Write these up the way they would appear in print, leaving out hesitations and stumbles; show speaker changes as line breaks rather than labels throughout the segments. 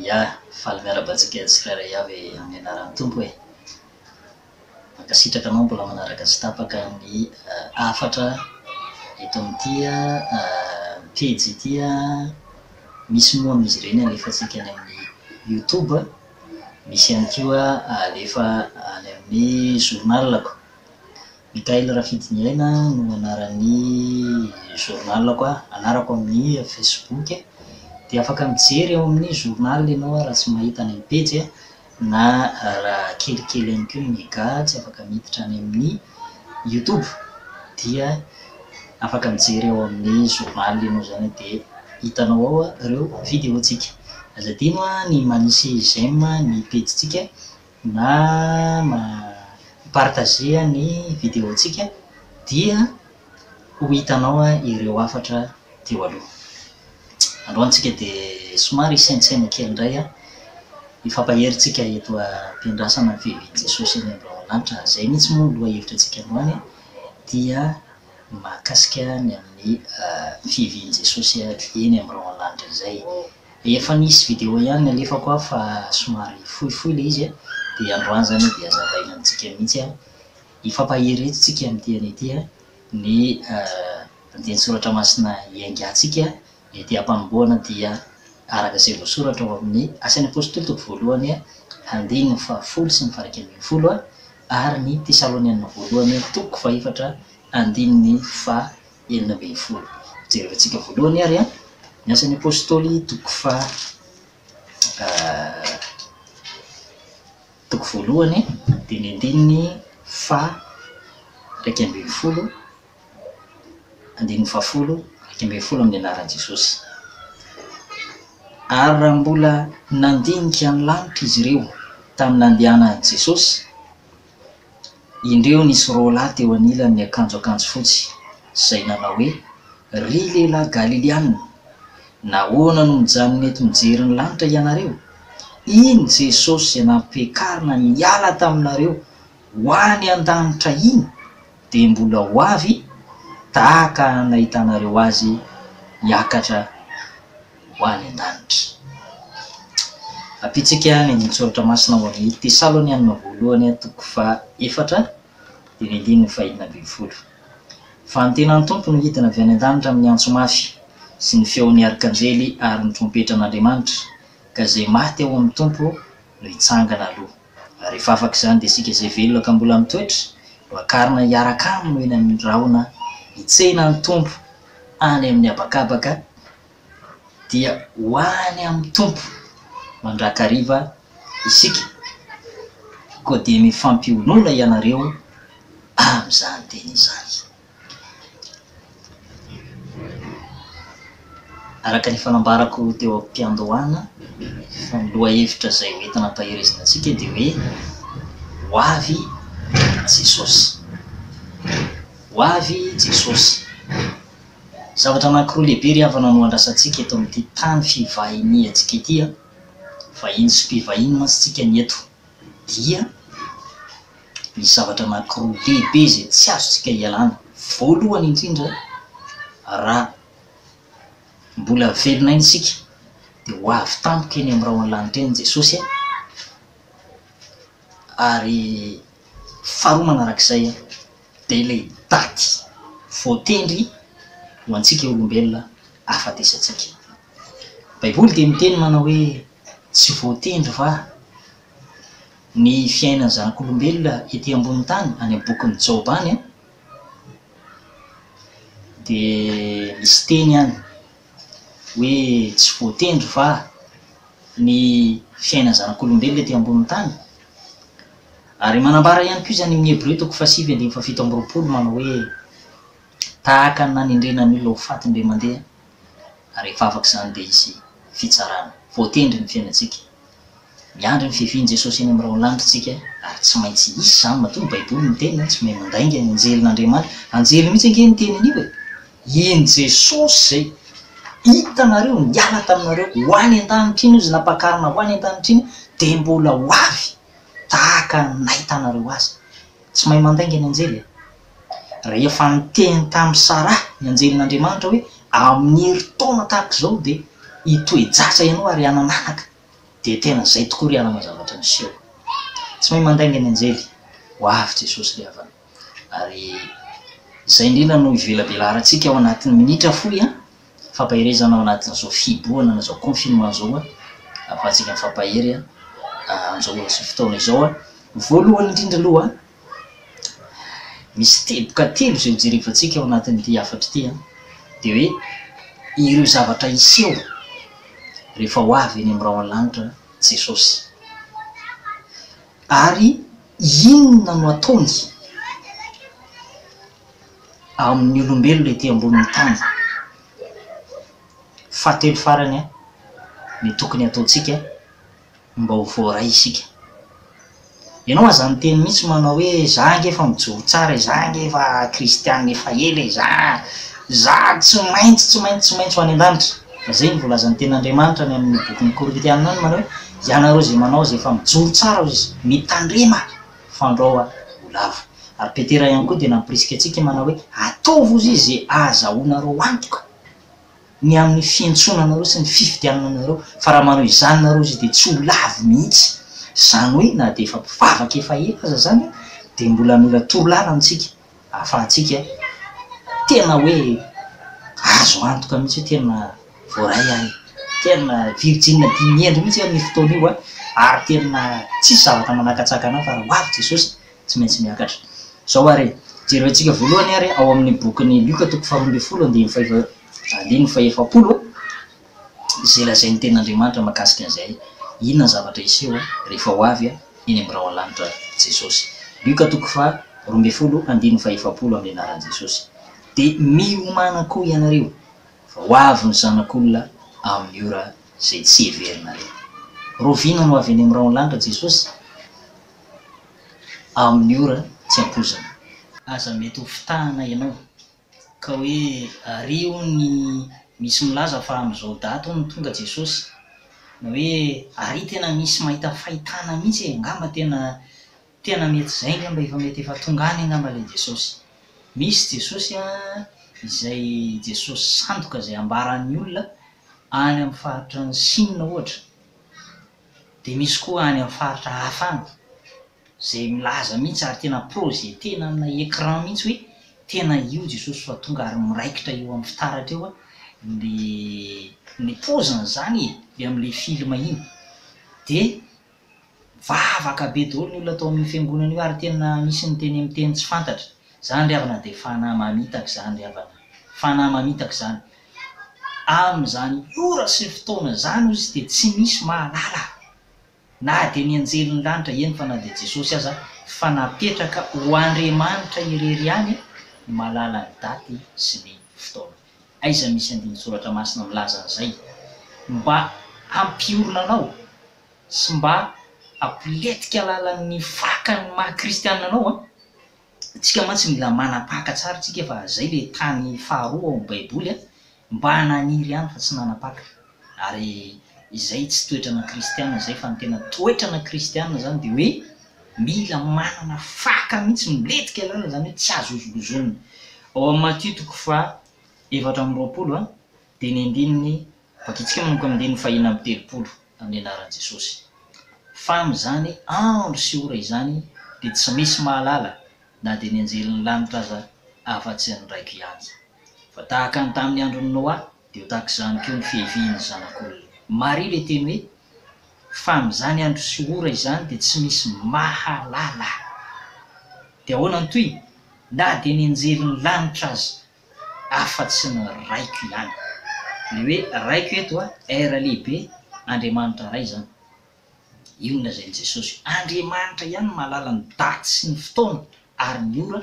Ya, faly miarahaba antsika tsirairay avy amin'ny anaran'ny Tompo e! Mankasitraka anao mbola manaraka tsy tapaka ny hafatra eto amin'ity pejy ity. Misy moa amin'izy ireny alefantsika any amin'ny youtube, misy ihany koa alefa any amin'ny journal-ko. Mickaël Rafidiniaina no anaran'ny journal-ko, anarako amin'ny facebook. Dia afaka mijery ao amin'ny journal ianao raha tsy mahita any amin'ny pejy na raha kelikely ihany koa ny mega tsy afaka miditra any amin'ny youtube dia afaka mijery ao amin'ny journal ianao izany dia hitanao ao ireo vidéo-ntsika. Aza adino ny manisy j'aime ny pejintsika. na mi-partager ny vidéo-ntsika dia ho hitanao ireo hafatra teo aloha. Androany tsika dia somary hisaintsaina kely indray, hifampahery tsika eto am-piandrasana ny fiavian'i Jesosy eny amin'ny rahona lanitra. Izay mihitsy moa ny lohahevitra antsika androany dia mahakasika ny amin'ny fiavian'i Jesosy eny amin'ny rahona lanitra izay. Efa nisy vidéo ihany nalefako aho fa somary fohifohy ilay izy dia androany izany dia hazavaina amintsika mihitsy hifampahery eto tsika amin'ity anio ity ny andinin-tsoratra masina hiaingantsika ety am-panombohana dia araka izay voasoratra ao amin'ny Asan'ny Apostoly toko voalohany andininy fahafolo sy ny faha-iraika ambin'ny folo ary ny Tesalonianina voalohany toko fahefatra andininy faha 16. Jerevantsika voalohany ary ny Asan'ny Apostoly toko faha toko voalohany dia ny andininy faha 11, andininy fahafolo 11 amin'ny anaran'i Jesosy. Ary raha mbola nandinika ny lanitra izy ireo tamin'ny nandehanan'i Jesosy, Indreo nisy roalahy teo anilany niakanjo akanjo fotsy, izay nanao hoe, Ry lehilahy Galiliana, nahoana no mijanona eto mijery ny lanitra ianareo? Iny Jesosy izay nampiakarina niala taminareo ho any an-danitra iny dia mbola ho avy tahaka ny nahitanareo Azy hiakatra ho any an-danitra. Ampitsika ny andinin-tsoratra masina ao amin'ny Tesalonianina voalohany toko fahaefatra dia ny andininy fahenina ambin'ny folo. Fa ny tenan'ny Tompo no hidina avy any an-danitra amin'ny antso mafy sy ny feon'ny arkanjely ary ny trompetran'Andriamanitra, ka izay maty ao amin'ny Tompo no hitsangana aloha. Ary rehefa afaka izany dia isika izay velona ka mbola mitoetra no hakarina hiaraka aminy ho eny amin'ny rahona hitsena ny Tompo any amin'ny habakabaka, dia ho any amin'ny Tompo mandrakariva isika, koa dia mifampionona ianareo amin'izany teny izany. Araka ny efa nambarako teo am-piandohana fa ny lohahevitra izay ho entina ampaherezina antsika dia hoe ho avy Jesosy. Ho avy Jesosy. Zavatra anankiroa lehibe ry havana no andrasantsika eto amin'ity tany fivahiniantsika ity an! Vahiny sy mpivahiny mantsy tsika ny eto. Dia misy zavatra anankiroa lehibe izay tsy azontsika ialana. Voalohany indrindra, raha mbola velona aina isika dia ho avy tampoka eny amin'ny rahon'ny lanitra eny Jesosy an! Ary faharoa manarak'izay an! dia ilay daty voatendry ho antsika olombelona hahafatesantsika. Ny Baiboly dia miteny manao hoe tsy voatendry va ny fiainan'ny zanak'olombelona ety ambonin'ny tany, any amin'ny bokin'i Joba any dia misy teny any hoe tsy voatendry va ny fiainan'ny zanak'olombelona ety ambonin'ny tany? Ary manambara ihany koa izy any amin'ny Hebreo toko fahasivy andininy fahafito amby roapolo manao hoe, Tahaka ny nanendrena ny olona ho faty indray mandeha, ary rehefa afaka izany dia hisy fitsarana. Voatendry ny fiainantsika. Miandry ny fiavian'i Jesosy eny amin'ny rahon'ny lanitra isika, ary tsy maintsy hisy izany matoa ny Baiboly miteny, tsy mahay mandainga ny anjelin'Andriamanitra. Anjely mihitsy ange no niteny an'io e! Iny Jesosy izay hitanareo niala taminareo ho any an-danitra iny, hozy nampakarina ho any an-danitra iny, dia mbola ho avy tahaka ny nahitanareo azy. Tsy mahay mandainga ny anjely e! Rehefa niteny tamin'i Saraha ny anjelin'Andriamanitra hoe amin'ny herintaona tahaka izao dia hitoe-jaza ianao ary hanan'anaka. Dia tena izay tokoa ry havana zavatra niseho. Tsy mahay mandainga ny anjely. Ho avy Jesosy ry havana. Ary izay indrindra no hivelabelarantsika ao anatin'ny minitra fohy an, fampaherezana ao anatin'izao fihibohana na izao confinement izao an, ahafahantsika mifampahery an, amin'izao ora sy fotoana izao an. Voalohany indrindra aloha an, misy teboka telo izay hojerevantsika ao anatin'ity hafatra ity an, dia hoe ireo zavatra hiseho rehefa ho avy eny amin'ny rahon'ny lanitra Jesosy. Ary inona no ataony amin'ny olombelona ety ambonin'ny tany? Fahatelo farany, ny tokony hataontsika mba ho voaray isika. Ianao aza miteny mihitsy manao hoe za ange efa mijoro tsara e, za ange efa kristiana efa ela e, za za tsy maintsy tsy maintsy tsy maintsy ho any an-danitra. Fa zay no voalazan'ny tenin'Andriamanitra any amin'ny bokin'ny Korintiana any manao hoe ianareo izay manao izay efa mijoro tsara hoy izy, mitandrema fandrao ho lavo. Ary Petera ihany koa dia nampirisika antsika manao hoe ataovy hozy izy izay ahazahoanareo antoka. ny amin'ny fiantsoana anareo sy ny fifidianana anareo, fa raha manao izany nareo izy dia tsy ho lavo mihitsy, izany hoe na dia efa mpivavaka efa ela aza izany dia mbola mila torolalana isika ahafahantsika tena hoe azo antoka mihitsy hoe tena voaray aho e, tena virjina dimy endry mihitsy aho amin'io fotoana io an, ary tena tsisy zavatra manakatsakana ahy fa raha ho avy Jesosy tsy maintsy miakatra. Izao ary e, jerevantsika voalohany ary ao amin'ny bokin'i Lioka toko faharoa ambin'ny folo andininy fahefa andininy fahefapolo izay lazain'ny tenin'Andriamanitra mahakasika an'izay inona ny zavatra hiseho rehefa ho avy eny amin'ny rahona lanitra Jesosy. Lioka toko faha 12 andininy fahefapolo amin'ny anaran'i Jesosy. Dia miomàna koa ianareo fa ho avy ny Zanak'olona amin'ny ora izay tsy heverinareo. Rahoviana no avy eny amin'ny rahona lanitra Jesosy? Amin'ny ora tsy ampoizina. Aza mety ho fitahana ianao ka hoe ary hono misy milaza fa amin'izao daty hono tonga Jesosy, na hoe ary tena misy mahita fahitana mihitsy e, angamba tena tena mety izay angamba efa mety efa tonga any angamba ilay Jesosy. Misy Jesosy izay Jesosy sandoka izay ambaran'ny olona any amin'ny faritra any Chine ohatra. Dia misy koa any amin'ny faritra hafa any izay milaza mihitsy ary tena projeter-na amina écran mihitsy hoe tena io Jesosy fa tonga ary miraikitra eo amin'ny fitaratra eo le ny paoziny izany e, le amin'ilay film iny. Dia mivavaka be daholo ny olona tao amin'io fiangonana io ary tena misy niteny amin'ny teny tsy fantatra. Izany ry havana dia fanahy mamitaka izany ry havana, fanahy mamitaka izany. Amin'izany ora sy fotoana izany hoy izy dia tsy misy mahalala na dia ny anjelin'ny lanitra, eny fa na dia Jesosy aza, fa napetraka ho Andriamanitra irery ihany no mahalala ny daty sy ny fotoana. Aiza misy andinin-tsoratra masina milaza an'izay? Mba hampiorina anao sy mba hampilentika lalan'ny fakan'ny maha kristianina anao an! Tsika mantsy mila manapaka tsara tsika fa zay le tany faharoa ao am baiboly a, mba naniry ihany fa tsy nanapaka, ary izay tsy toetrana kristiana zay fa ny tena toetrana kristiana zany de hoe mila manana faka mihitsy milentika lalina zany hoe tsy azo hozongozonina. Ao am Matio toko faha 24 a de ny andininy Vakintsika manomboka amin'ny andininy fahenina amby telopolo amin'ny anaran'i Jesosy. Fa amin'izany andro sy ora izany dia tsy misy mahalala na dia ny anjelin'ny lanitra aza afa-tsy ny Raiko ihany. Fa tahaka ny tamin'ny andron'i Noa dia ho tahaka izany koa ny fiavian'ny Zanak'olona. Mariho ilay teny hoe fa amin'izany andro sy ora izany dia tsy misy mahalala. Dia ahoana ny tohiny? Na dia ny anjelin'ny lanitra aza afa-tsy ny Raiko ihany. Ny hoe Raiko eto, R lehibe, Andriamanitra Ray izany. Io no lazain'i Jesosy. Andriamanitra ihany no mahalala ny daty sy ny fotoana ary ny ora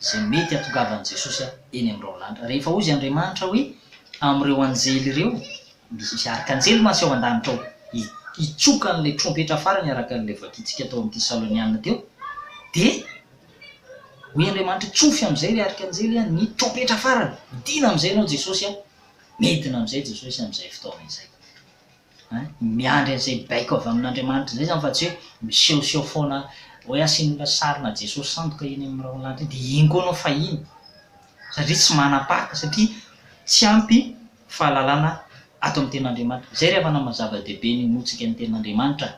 izay mety hahatongavan'i Jesosy eny amin'ny rahon'lanitra. Rehefa hozy Andriamanitra hoe amin'ireo anjely ireo, misy arkanjely mantsy ao an-danitra ao, hitsoka an'ilay trompetra farany araka an'ilay vakintsika tao amin'ny Tesaloniana teo, dia Hoy Andriamanitra, Tsofy amin'izay ry arkanjely a, ny trompetra farany, midina amin'izay ianao Jesosy a! Midina amin'izay Jesosy amin'izay fotoana izay. Ein, miandry an'izay baiko avy amin'Andriamanitra izay izany fa tsy hoe misehoseho foana hoe asian'olona sarina Jesosy sandoka eny amin'ny rahona lanitra eny dia iny koa ianao fahiny satria tsy manam-paka, satria tsy ampy fahalalana. Ato amin'ny Tenin'Andriamanitra. Izay ry havana maha zava-dehibe ny hinoantsika ny Tenin'Andriamanitra.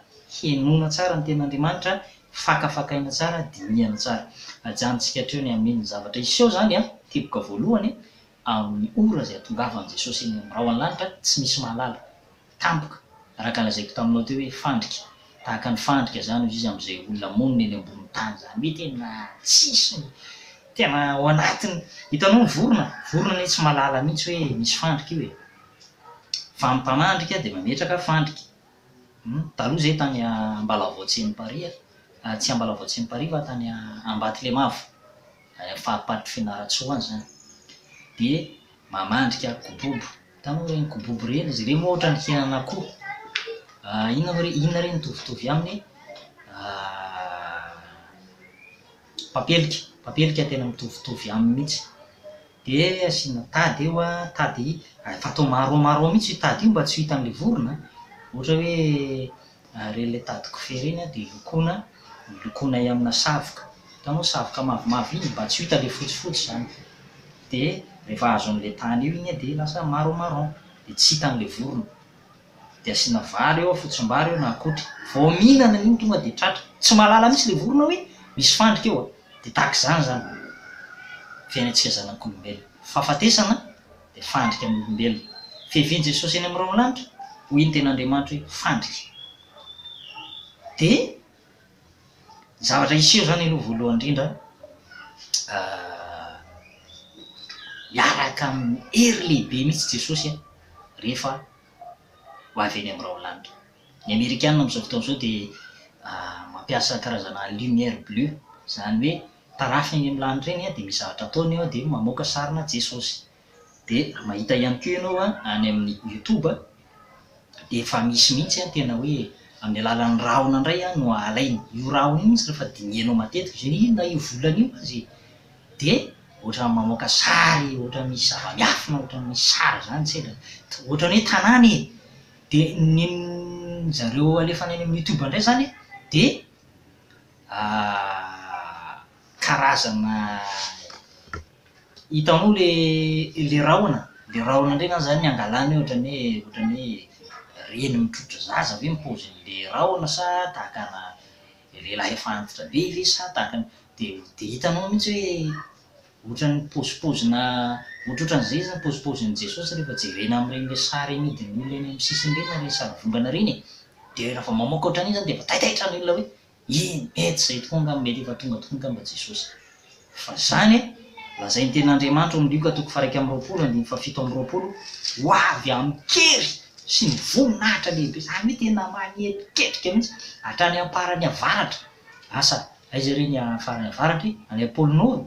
Henoina tsara ny Tenin'Andriamanitra, fakafakaina tsara, dinihana tsara. Ajanontsika hatreo ny amin'iny zavatra hiseho izany an, teboka voalohany, amin'ny ora izay hatongavan'i Jesosy eny amin'ny rahona lanitra, tsy misy mahalala. Tampoka, araka ny lazaiko taminao teo hoe fandrika, tahaka ny fandrika izany hoy izy amin'izay olona monina eny ambonin'ny tany izany hoe tena tsisy ny tena ao anatiny, hitanao ny vorona, vorona anie tsy mahalala mihitsy hoe misy fandrika io e, fa ny mpamandrika dia mametraka fandrika, hum, taloha izay tany Ambalavao Tsienimparihy, tsy Ambalavao Tsienimparihy fa tany Ambatolemavo, any amin'ny fariparitry Fianarantsoa any izany, dia mamandrika kobobo, Hitanao ireny kobobo ireny, izy ireny moa ohatran'ny henan'akoho. Inona moa re, inona re no mitovitovy aminy? Papelika, papelika tena mitovitovy aminy mihitsy. Dia asiana tady eo an, tady efa atao marron marron mihitsy io tady io mba tsy ho hitan'ilay vorona an. Ohatra hoe ireny ilay tady kofehy ireny an, dia lokoina, lokoina amina savoka. Hitanao savoka mavomavo iny mba tsy ho hita ilay fotsifotsy izany. Dia rehefa azon'ilay tany io iny dia lasa marron marron, dia tsy hitan'ilay vorona. Dia asiana vary eo, fotsim-bary eo na akotry. Vao mihinana iny tonga dia tratra. Tsy mahalala mihitsy ilay vorona hoe misy fandrika eo a! Dia tahaka izany izany fiainantsika zanak'olombelona. Fahafatesana dia fandrika amin'ny olombelona. Fiavian'i Jesosy eny amin'ny rahona lanitra, hoy ny tenin'Andriamanitra hoe fandrika. Dia. Ny zavatra hiseho izany aloha voalohany indrindra, miaraka amin'ny hery lehibe mihitsy Jesosy rehefa ho avy eny amin'ny rahona lanitra. Ny amerikana amin'izao fotoana izao dia mampiasa karazana lumière bleue, izany hoe tarafiny eny amin'ny lanitra eny dia misy zavatra ataony eo dia mamoaka sarina Jesosy. Dia mahita ihany koa ianao any amin'ny youtube dia efa misy mihitsy tena hoe amin'ny alalan'ny rahona indray no alainy. Io rahona io mihitsy rehefa dinihanao matetika izy io, na io volana io aza e, dia ohatran'ny mamoaka sary, ohatran'ny misy zava-miafina, ohatran'ny misy sary izany tsy haiko, ohatran'ny hoe tanàna e! Dia ny zareo alefany any amin'ny youtube indray izany dia karazana. Hitanao le le rahona, le rahona ndray ngah zany ny angalana eo ohatran'ny hoe ohatran'ny hoe reny mitrotra zaza ve ny paozin'le rahona sa tahakana lehilahy efa antitra be ve sa tahaka ny de de hitanao mihitsy hoe ohatran'ny paozipaozina ohatrohatran'izay zany paozipaozin'i Jesosy rehefa jerena amin'ireny le sary amidin'ny olona eny amin'ny sisiny ireny na ireny sary vongana ireny e! de rehefa mamoaka ohatran'iny zany de efa taitaitra ny olona hoe Eny, mety izay tokoa angamba, mety efa tonga tokoa angamba Jesosy. Fa izany, lazain'ny Tenin'Andriamanitra ao amin'ny Lioka toko faha-21 andininy faha-27, ho avy amin-kery sy ny voninahitra lehibe, izany hoe tena manetriketrika mihitsy, hatrany am-parany avaratra, asa, aiza re ny farany avaratra e? Any amin'ny pôle nord?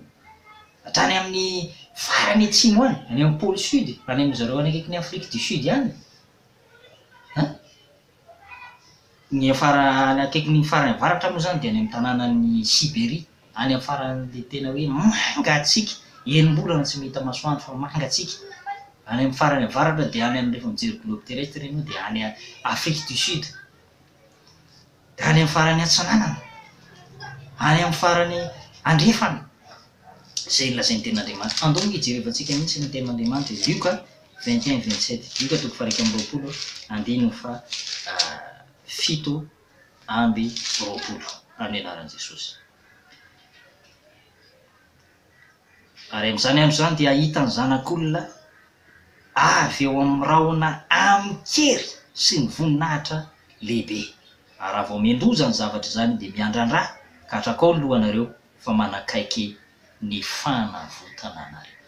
Hatrany amin'ny farany atsimo any, any amin'ny pôle sud, any amin-dry zareo any akaikin'i Afrique du Sud any? An? Ny afara any akaikin'ny farany avaratra moa izany dia any amin'ny tanànan'i Siberia, any amin'ny faran'ilay tena hoe mangatsiaka, enim-bolana tsy mahita masoandro fa mangatsiaka. Any amin'ny farany avaratra dia any amin'ny rehefa mijery globe terrestre ianao dia any Afrique du Sud. Dia any amin'ny farany atsinanana, any amin'ny farany andrefana. Izay no lazain'ny tenin'Andriamanitra. Andao ange hijerevantsika mihitsy ny tenin'Andriamanitra e. Lioka 21, 27. Lioka toko faha-21, andininy faha 27, amin'ny anaran'i Jesosy. Ary amin'izany andro izany dia hahita ny Zanak'olona avy eo amin'ny rahona amin-kery sy ny voninahitra lehibe. Ary raha vao miandoza ny zavatra izany dia miandrandrà ka hatrakao ny lohanareo fa manakaiky ny fanavotana anareo.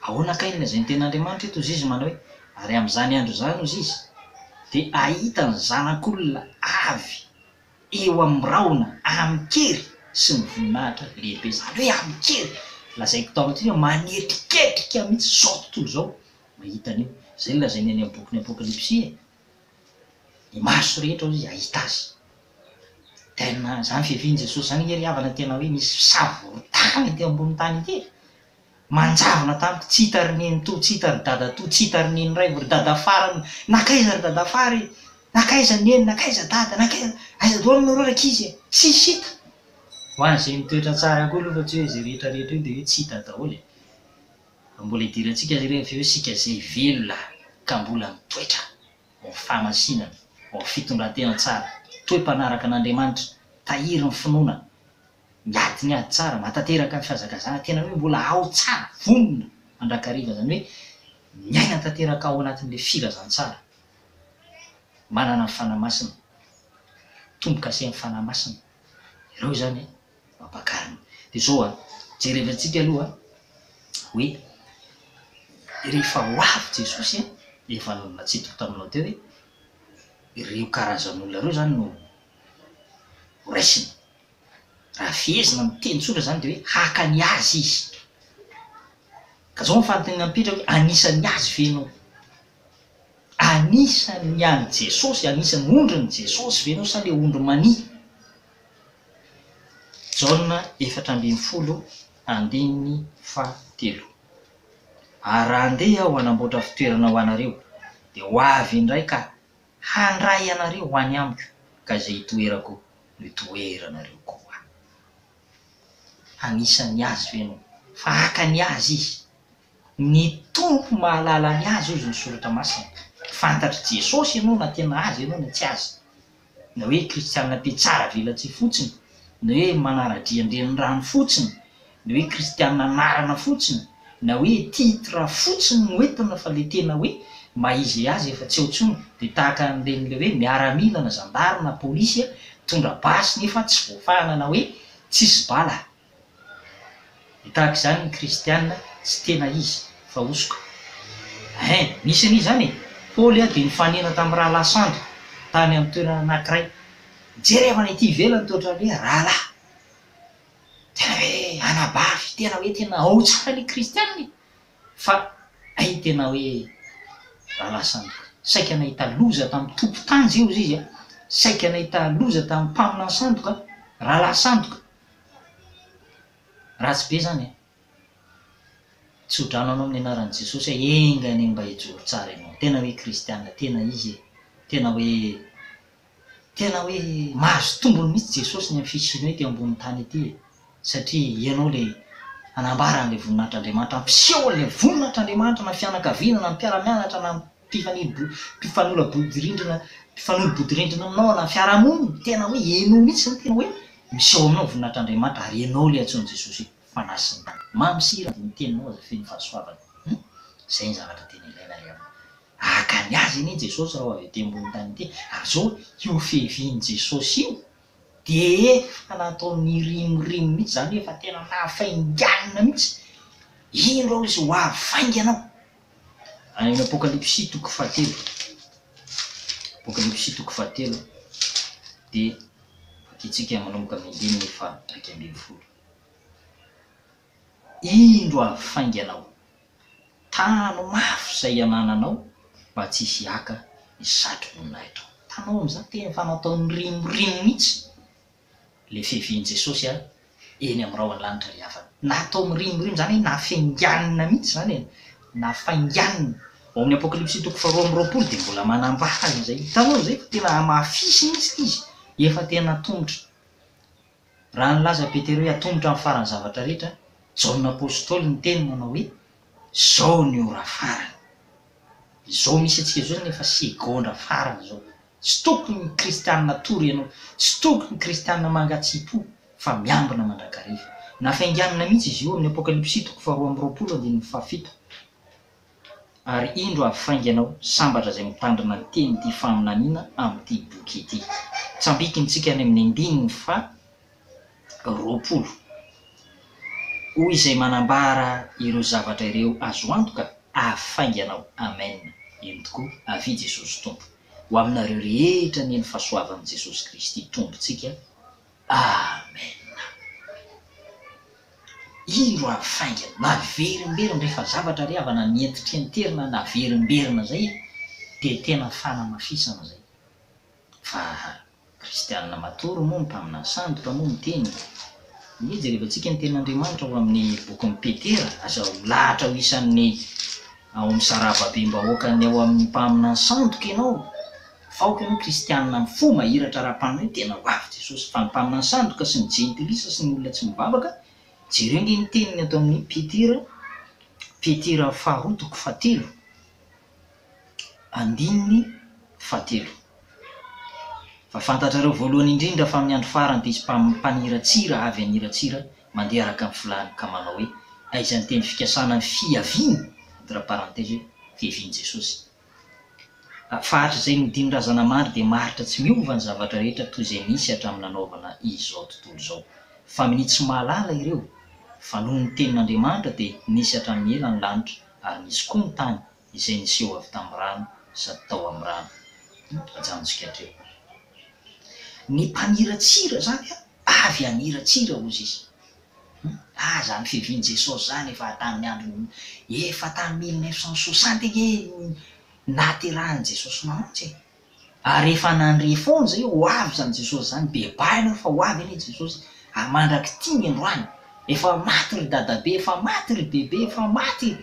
Ahoana kay ny lazain'ny Tenin'Andriamanitra eto? Hozy izy manao hoe, Ary amin'izany andro izany, hozy izy, dia hahita ny Zanak'olona avy eo amin'ny rahona amin-kery sy ny voninahitra lehibe. Izany hoe amin-kery. Lazaiko taminao teo hoe manetriketrika mihitsy izao tontolo izao mahita an'io. Izay no lazainy any amin'ny bokin'ny Apokalypsy e. Ny maso rehetra hozy izy hahita azy. Tena izany fiavian'i Jesosy izany ange ry havana tena hoe misy fisavoritahana ety ambonin'ny tany ety e. Manjavona tamiko, tsy hita ry nenitoa, tsy hita ry dadatoa, tsy hita ry neniraivo, ry dadafara, nankaiza ry dadafara e? Nankaiza neny, nankaiza dada, nankaiza, aiza daholo nareo rankizy e? Tsisy hita! Ho an'izay mitoetra tsara koa aloha fa tsy hoe izay rehetra rehetra io dia hoe tsy hita daholo e! Fa mbola hidirantsika izay rehefa avy eo isika izay velona. Ka mbola mitoetra ao amin'ny fahamasinana, ao amin'ny fitondran-tena tsara, toe-panaraka an'Andriamanitra, tahiry ny finoana, miady ny ady tsara, mahatanteraka ny fihazakazahana, tena hoe mbola ao tsara, vonona mandrakariva, izany hoe miaina tanteraka ao anatin'ilay filazantsara, manana ny Fanahy Masina, tombo-kasen'ny Fanahy Masina, ireo izany no ampakarina. Dia izao an, jerevantsika aloha hoe rehefa ho avy Jesosy an, efa natsidiko taminao teo hoe ireo karazan'olona ireo izany no ho raisina. Raha fehezina amin'ny teny tsotra izany dia hoe haka ny azy izy. Ka izao ny fanontaniana mipetraka hoe anisan'ny azy ve ianao? Anisan'ny an'i Jesosy, anisan'ny ondrin'i Jesosy ve ianao sa ilay ondry mania? Jaona 14 andininy fahatelo. Ary raha handeha Aho hanamboatra fitoerana ho anareo, dia ho avy indray ka handray anareo ho any amiko, ka izay itoerako no itoeranareo koa. Anisan'ny azy ve ianao? Fa haka ny azy izy. Ny Tompo mahalala ny azy hozy ny Soratra Masina. Fantatr'i Jesosy ianao na tena azy ianao na tsy azy. Na hoe kristiana mpiatsara velatsihy fotsiny, na hoe manara-drian-drenirano fotsiny, na hoe kristiana anarana fotsiny, na hoe titre fotsiny no entina fa le tena hoe maha izy azy efa tsy eo intsony, dia tahaka an'ireny le hoe miaramila na zandary na polisy mitondra basy nefa tsy voafahana na hoe tsisy bala. Dia tahaka izany ny kristiana tsy tena izy fa hosoka. Hein! Misy anie izany e! Paoly dia nifanena tamin'ny rahalahy sandoka tany amin'ny toerana anankiray. Jerevana ety ivelany toa ohatran'ny hoe rahalahy. Tena hoe anabavy, tena hoe tena ao tsara ilay kristiana e! Fa hay tena hoe rahalahy sandoka. Saika nahita loza tamin'ny tompon-tany izay hozy izy a! Saika nahita loza tamin'ny mpaminany sandoka, rahalahy sandoka. Ratsy be zany e! Tsodrano anao amin'ny anaran'i Jesosy aho, enga anie mba hijoro tsara ianao. Tena hoe kristiana tena izy e! Tena hoe tena hoe mahazo tombony mihitsy Jesosy ny amin'ny fisianao ety ambony tany ety e! Satria ianao ilay hanambara an'ilay voninahitr'Andriamanitra, hampiseho an'ilay voninahitr'Andriamanitra na fianakaviana na mpiara-mianatra na mpifanila-bodirindrina mpifanolo-bodirindrina aminao na fiarahamonina, tena hoe ianao mihitsy izany tena hoe miseho aminao ny voninahitr'Andriamanitra ary ianao ilay antsoin'i Jesosy hoe Fanahy sy ny Mamy sira ny teninao aza feno fahasoavana. Hum? Izay ny zavatra tena ilaina ry havana. Haka ny azy anie Jesosy raha ho avy ety ambony tany ety. Ary izao io fiavian'i Jesosy io dia efa natao nirimorimo mihitsy, izany hoe efa tena nahafainganina mihitsy. Indro aho izy ho avy faingana aho. Any amin'ny Apokalypsy toko fahatelo, Apokalypsy toko fahatelo dia vakintsika manomboka amin'ny andininy faha-11. Indro avy faingana aho. Tano mafy izay anananao mba tsy hisy haka ny satroboninahitro. Hitanao amin'izany tena efa natao nirimorimo mihitsy ilay fiavian'i Jesosy a, eny amin'ny rahon'ny lanitra ry havana. Natao mirimorimo izany hoe nafainganina mihitsy izany e, nafainganina. Ao amin'ny Apokalypsy toko faharoa amby 22 dia mbola manambara izay. Hitanao izay fa tena hamafisiny mihitsy ity izy, efa tena atomotra. Raha nilaza Petera hoe atomotra amin'ny faran'ny zavatra rehetra, Jaona Apostoly niteny manao hoe, Izao ny ora farany. Izao misy antsika izao izany efa segondra farany izao. Tsy tokony ny kristianina hatory ianao, tsy tokony ny kristianina mangatsiam-po fa miambina mandrakariva. Nafainganina mihitsy izy io amin'ny Apokalypsy toko faharoa amby 20 andininy fahafito. Ary indro avy faingana aho, sambatra izay mitandrina ny tenin'ity faminaniana amin'ity boky ity. Tsambikintsika any amin'ny andininy faha 20. Hoy izay manambara ireo zavatra ireo azo antoka, avy faingana aho. Amen. Eny tokoa, avia Jesosy Tompo. Ho aminareo rehetra anie ny fahasoavan'i Jesosy Kristy Tompontsika. Amen. Indro avy faingana, naverimberina rehefa zavatra ry havana nientitrenterina naverimberina zay dia tena fanamafisana zay fa kristianina matory moa ny mpaminany sandoka moa miteny Ndeha jerevantsika ny tenin'Andriamanitra ao amin'ny bokin'i Petera, aza milahatra ho isan'ny ao amin'ny sarababem-bahoakan'ny ao amin'ny mpaminany sandoka ianao. Vahoaka ianao kristianina amin'ny fo mahiratra ara-panahy tena ho avy Jesosy fa ny mpaminany sandoka sy ny jentilisa sy ny olona tsy mivavaka jereo nge ny teniny ato amin'ny Petera Petera faharoa toko fahatelo. Andininy fahatelo. Fa fantatrareo voalohany indrindra fa amin'ny andro farany dia hisy mpaniratsira avy haniratsira mandeha araka ny filàny ka manao hoe, Aiza ny teny fikasana ny fiaviany, entre parenthèses hoe fiavian'i Jesosy. Fa hatrizay nodian'ny razana mandry dia maharitra tsy miova ny zavatra rehetra toy izay nisy hatramin'ny nanaovana izao tontolo izao. Fa minia tsy mahalala ireo fa noho ny tenin'Andriamanitra dia nisy hatramin'ny ela ny lanitra ary nisy koa ny tany izay niseho avy tamin'ny rano sady tao amin'ny rano. Ajanontsika hatreo. Ny mpaniratsira izany avy haniratsira hozy izy. Ah zany fiavian'i Jesosy zany efa tamin'ny andron'ny efa tamin'ny 1960 ange no nahaterahan'i Jesosy Mamonjy e! Ary efa nandre foana zay hoe ho avy zany Jesosy zany, bebahy ianareo fa ho avy anie Jesosy, ary mandrak'ity ny androany, efa maty ry dadabe, efa maty ry bebe, efa maty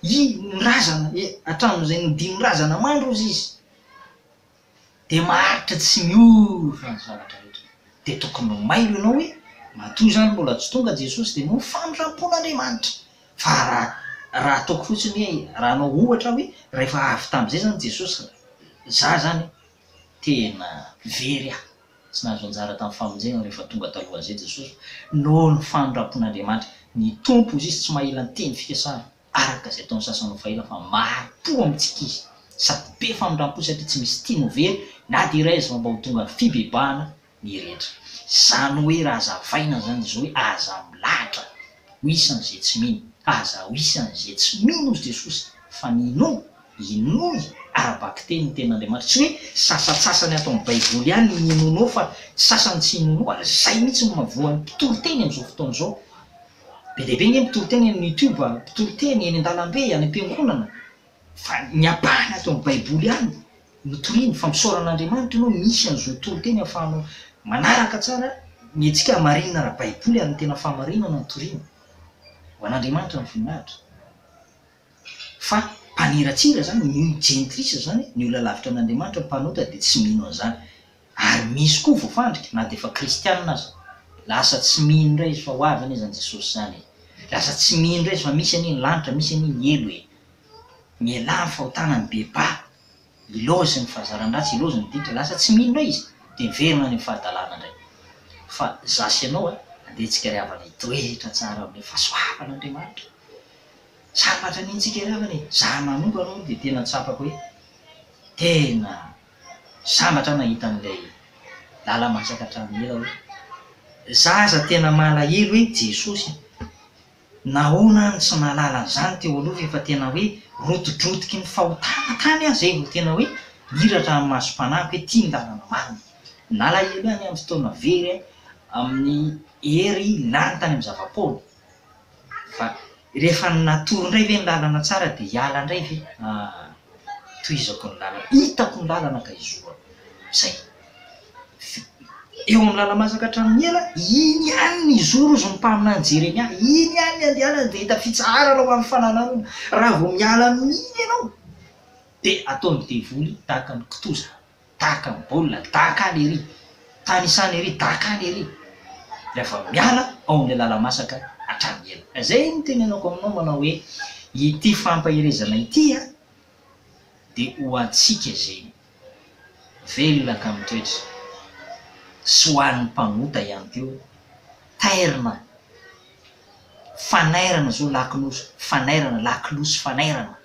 i ny razana, hatramin'izay nodian'ny razana mandry hozy izy. Dia maharitra tsy miova ny zavatra rehetra. Dia tokony ho mailo ianao hoe, matoa izany mbola tsy tonga Jesosy dia noho ny famindram-pon'Andriamanitra. Fa raha raha ataoko fotsiny hoe, raha hanao ohatra aho hoe, rahefa avy tamin'izay izany Jesosy, za izany tena very aho, tsy nahazo anjara tamin'ny famonjena rehefa tonga talohan'izay Jesosy, noho ny famindram-pon'Andriamanitra. Ny Tompo hozy izy tsy mahela ny teny fikasana. araka izay ataon'ny sasany ho fahela fa mari-po amintsika izy sady be famindram-po satria tsy misy tiany ho very na dia iray aza fa mba ho tonga fibebahana ny rehetra. Izany hoe raha azavaina izany dia izao hoe aza milahatra ho isan'izay tsy mino, aza ho isan'izay tsy mino hozy Jesosy fa minoa, inoy ara-bakiteny ny tenin'Andriamanitra, tsy hoe sasantsasany ato amin'ny baiboly ihany ny inoanao fa sasany tsy inoanao ary izay mihitsy no mahavoa ny mpitory teny amin'izao fotoana izao. Be dia be ange mpitory teny any youtube, mpitory teny eny an-dalambe, any am-piangonana, fa ny ampahany ato amin'ny baiboly ihany no toriny, fa misaora an'Andriamanitra ianao misy an'izao toriteny ahafahanao manaraka tsara ny antsika hamarinina ara-baiboly ary ny tena fahamarinana no torina. Ho an'Andriamanitra ny voninahitra. Fa mpaniratsira izany, ny jentilisa izany, ny olona lavitra an'Andriamanitra, mpanota dia tsy mino an'izany. Ary misy koa voafandrika na dia efa kristianina aza. Lasa tsy mino indray izy fa ho avy anie izany Jesosy izany e. Lasa tsy mino indray izy fa misy anie ny lanitra, misy anie ny helo e. Mialà ny fahotana, mibebaha, ilaozy ny fahazaran-dratsy, ilaozy ny ditra. Lasa tsy mino indray izy dia miverina any amin'ny fahadalana indray. Fa za sy ianao a, andeha tsika ry havana hitoetra tsara amin'ilay fahasoavan'Andriamanitra. Sambatra anie tsika ry havana e. Za manokana aloha dia tena tsapako hoe tena Sambatra aho nahita an'ilay lala-masaka hatramin'ny ela hoe za aza tena malahelo hoe Jesosy a! Nahoana aho no tsy nahalala an'izany teo aloha fa efa tena hoe rotidrotiky ny fahotana tany aho izay vao tena hoe nihiratra ny masom-panahiko hoe ity ny lalana marina. Nalahelo ihany amin'ny fotoana very amin'ny hery lany tany amin'ny zava-poana. Fa rehefa natoro indray ve ny lalana tsara dia hiala indray ve? Ah, tohizako ny lalana, hitako ny lalana ka hizorako. Zay. Eo amin'ny lala-masaka hatramin'ny ela, iny ihany ny hizoro hozy ny mpaminany Jeremia, iny ihany ny andehanany dia hita fitsaharana ho amin'ny fananarana. Raha vao miala amin'iny ianao dia ataon'ny devoly tahaka ny kitoza. Daka ny baolina, daka any ery, tanisana ery, daka any ery, rehefa miala ao amin'ilay lala-masaka hatramin'ny ela. Izay no tenenako aminao manao hoe ity fampaherezana ity a, dia ho antsika izay velona ka mitoetra, sy ho an'ny mpanota ihany koa, tairina, fanairana izao lakolosy, fanairana, lakolosy fanairana,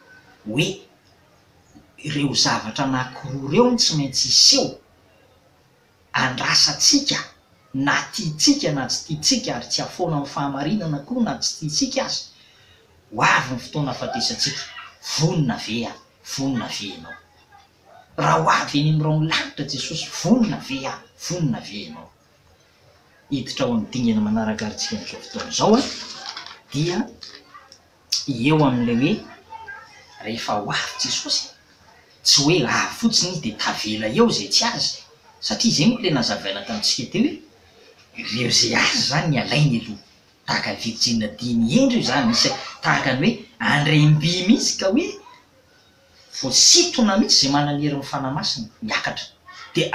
hoe Ireo zavatra anankiroa ireo no tsy maintsy hiseho, andrasantsika na tiantsika na tsy tiantsika ary tsy hafoana amin'ny fahamarinana koa na tsy tiantsika aza. Ho avy ny fotoana hahafatesantsika. Vonona ve aho? Vonona ve ianao? Raha ho avy eny amin'ny rahon'ny lanitra Jesosy, vonona ve aho? Vonona ve ianao? Hiditra ao amin'ny dingana manaraka ary tsika amin'izao fotoana izao dia. eo amin'ilay hoe rehefa ho avy Jesosy, tsy hoe avy fotsiny Izy dia tavela eo izay tsy azy, satria izay moa ilay nazavaina tamintsika teo hoe ireo izay azy izany ny alainy aloha, tahaka ny virjina dimy hendry io izany, misy tahaka ny hoe andrem-by mihitsy ka hoe voasintona mihitsy izay manana ny herin'ny Fanahy Masina miakatra, dia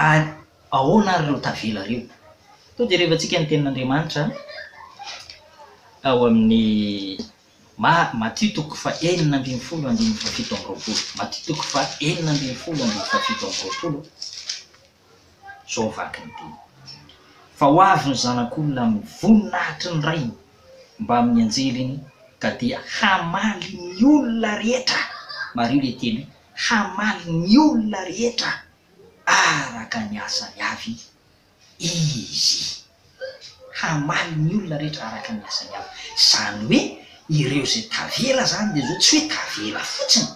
ahoana ary ireo tavela ireo? Toa jerevantsika ny tenin'Andriamanitra ao amin'ny. Ma, Matio toko faha 16 andininy faha 27. Matio toko faha 16 andininy faha 27, izao vaky ny teny. Fa ho avy ny Zanak'olona amin'ny voninahitry ny Rainy mbamin'ny anjeliny ka dia hamaly ny olona rehetra, mariho ilay teny hoe hamaly ny olona rehetra araka ny asany avy Izy. Hamaly ny olona rehetra araka ny asany avy. Izany hoe ireo izay tavela izany dia izao, tsy hoe tavela fotsiny,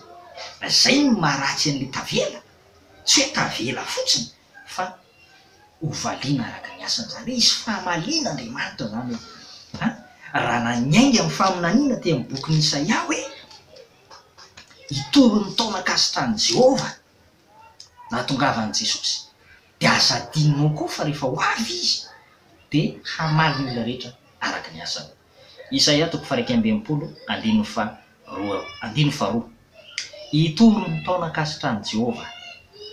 izay no maharatsy an'ilay tavela, tsy hoe tavela fotsiny fa hovaliana araka ny asany. Izany hoe hisy famaliana Andriamanitra izany eo. An! Raha niainga amin'ny faminaniana teo amin'ny bokin'i Isaia hoe, hitory ny taona ankasitrahan'i Jehovah nahatongavan'i Jesosy, dia aza adinonao koa fa rehefa ho avy Izy dia hamaly ny olona rehetra araka ny asany. Isaia toko faha-61 andininy faharoa andininy faharoa Hitory ny taona ankasitrahan'i Jehovah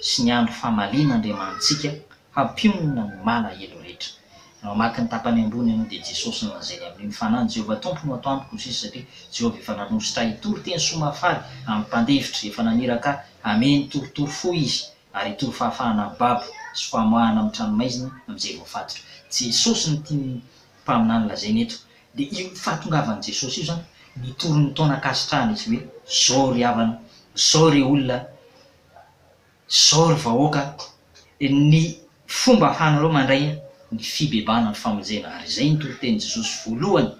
sy ny andro famaliana Andriamanitsika hampionona ny malahelo rehetra. Raha mamaky ny tapany ambony ianao dia Jesosy no lazainy amin'io, Ny Fanahin'i Jehovah Tompo no ato amiko, hoy sisa, satria Jehovah efa nanositra ahy hitory teny soa mahafaly amin'ny mpandefitra, efa naniraka ahy hamehy ny torotoro fo Izy, ary hitory fahafahana amin'ny babo sy famoahana amin'ny tranomaizina amin'izay voafatotra. Jesosy no tian'ny mpaminany lazaina eto. Dia io fahatongavan'i Jesosy io izany, nitory ny taona ankasitrahana izy hoe, Zao ry havana, zao ry olona, zao ry vahoaka, ny fomba ahafahanareo mandray ny fibebahana ny famonjena. Ary izay ny toritenin'i Jesosy voalohany,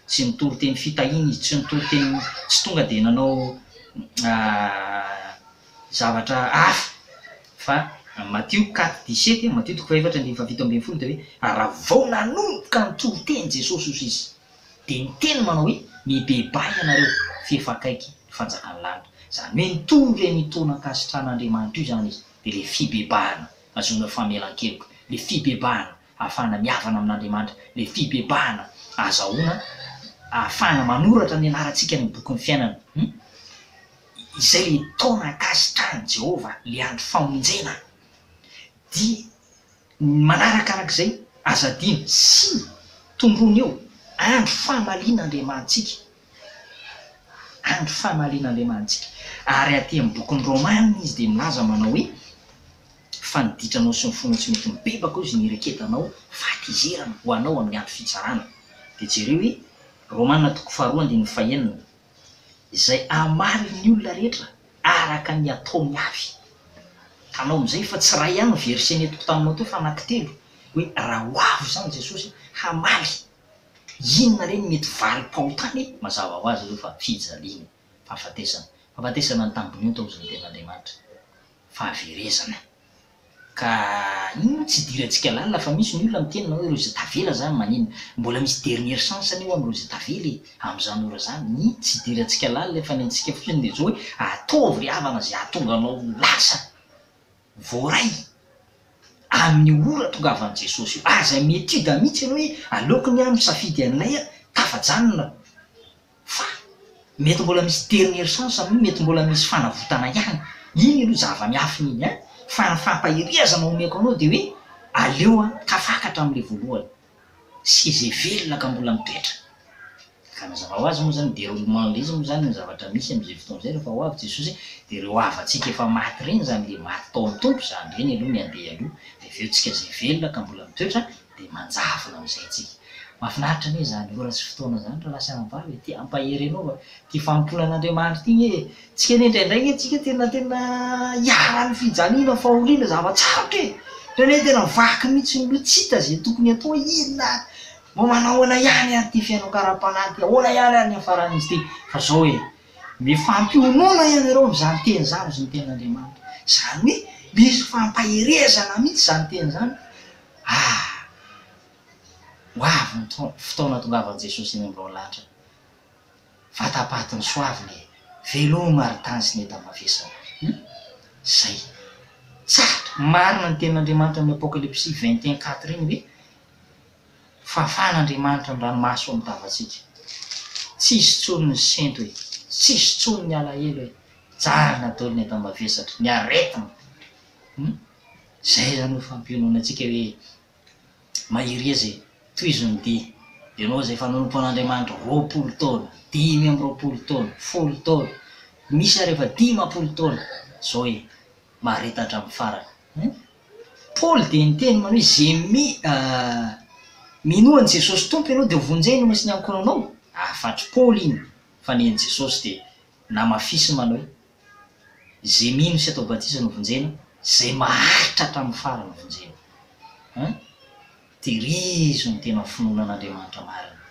tsy nitory teny fitahiana izy, tsy nitory teny, tsy tonga dia nanao zavatra hafa fa Matio quatre dix-sept, Matio toko fahefatra andininy faha-17 dia hoe ary raha vao nanomboka nitory teny Jesosy hozy izy dia niteny manao hoe mibebaha ianareo f'efa akaiky ny fanjakan'ny lanitra. Izany hoe nitory an'io taona ankasitran'Andriamanitra io izany izy dia ilay fibebahana ahazoana famelan-keloka, ilay fibebahana ahafahana mihavana amin'Andriamanitra, ilay fibebahana ahazahoana ahafahana manoratra ny anarantsika any amin'ny bokin'ny fiainana. Hum. Izay ilay taona ankasitrahan'i Jehovah, ilay andro famonjena. Dia ny manaraka araka izay, aza adino, sy tondroiny eo, andro famalian'Andriamanitsika. Andro famalian'Andriamanitsika. Ary aty amin'ny bokin'ny Romana izy dia milaza manao hoe, Fa ny ditranao sy ny fonao tsy mety mibebaka hozy ny iraketanao fahatezerana ho anao amin'ny andro fitsarana. Dia jereo hoe, Romana toko faharoa andininy fahenina. Izay hamaly ny olona rehetra araka ny ataony avy. Hitanao amin'izay fa tsy iray ihany ny verset nentiko taminao teo fa anankitelo, hoe raha ho avy izany Jesosy hamaly, inona re ny mety valim-pahotana e? Mazava ho azy aloha fa fijaliana, fahafatesana. Fahafatesana ny tambiny ota hozy ny tenin'Andriamanitra. Fahaverezana. Ka iny tsy idirantsika lalina fa misy ny olona miteny na hoe ireo izay tavela zany maninona? Mbola misy dernière chance anie ho an'ireo izay tavela e! Amin'izany ora izany, iny tsy idirantsika lalina fa ny antsika fotsiny dia izao hoe ataovy ry havana izay hahatonga anao ho lasa voaray amin'io ora tongavan'i Jesosy io. Aza mi-etude mihitsy ianao hoe aleoko ny ahy misafidy an'ilay tafajanona. Fa mety mbola misy dernière chance amin'io, mety mbola misy fanavotana ihany. Iny aloha zava-miafina iny an! Fa ny fampaherezana omeko anao dia hoe aleo an tafakatra amin'ilay voalohany sy izay velona ka mbola mitoetra. Ka mazava ho azy moa izany déroulement an'ilay izy moa izany ny zavatra misy amin'izay fotoana izay rehefa ho avy Jesosy dia ireo havantsika efa maty ireny izany ilay maty tao amin'ny Tompo izany ireny aloha ny handeha aloha dia avy eo tsika izay velona ka mbola mitoetra dia manjavona amin'izay tsika. Mahafinaritra anie izany ora sy fotoana izany rahalahy sy anabavy e! Te hampahery anao fa ity fanompoana an'Andriamanitra ity anie e! Tsika anie indraindray anie tsika tena tena iharan'ny fijaliana, fahoriana, zava-tsarotra e! Indraindray tena vaky mihitsy ny loha, tsy hita izay tokony atao hoe inona ary? Mba manao ahoana ihany ary ity fiainako ara-panahy ity? Ahoana ihany ary ny hiafaran'izy ity? Fa izao e! Mifampionona ianareo amin'izany teny izany hozy ny tenin'Andriamanitra. Izany hoe misy fampaherezana mihitsy izany teny izany. Ah! Ho avy ny fotoana hatongavan'i Jesosy eny ambony lanitra. Vatapaty ny soavina e! Veloma ry tany sy ny enta-mavesatra. Hum? Zay. Tsara! Marina ny tenin'Andriamanitra amin'ny Apokalypsy 21 4 iny hoe, Fahafahan'Andriamanitra ny ranomaso amin'ny tavantsika. Tsy hisy intsony ny sento e! Tsy hisy intsony ny alahelo e! Mijanona daholo ny enta-mavesatra, ny aretina. Hum? Zay zany no fampionona antsika hoe maheriza e, tohizo ny dia. Ianao izay efa nanompo an'Andriamanitra 20 taona, 25 taona, folo taona, misy ary efa 50 taona izao e, mahareta hatramin'ny farany. Hein? Paoly dia niteny manao hoe izay mi, minoa an'i Jesosy Tompo ianao dia ho vonjena ianao sy ny ankohonanao. Hafatr'i Paoly iny, fa ny an'i Jesosy dia namafisiny manao hoe izay mino sy atao batisa no vonjena, izay maharitra hatramin'ny farany vonjena. Hein? Tehirizo ny tena finoana an'Andriamanitra marina.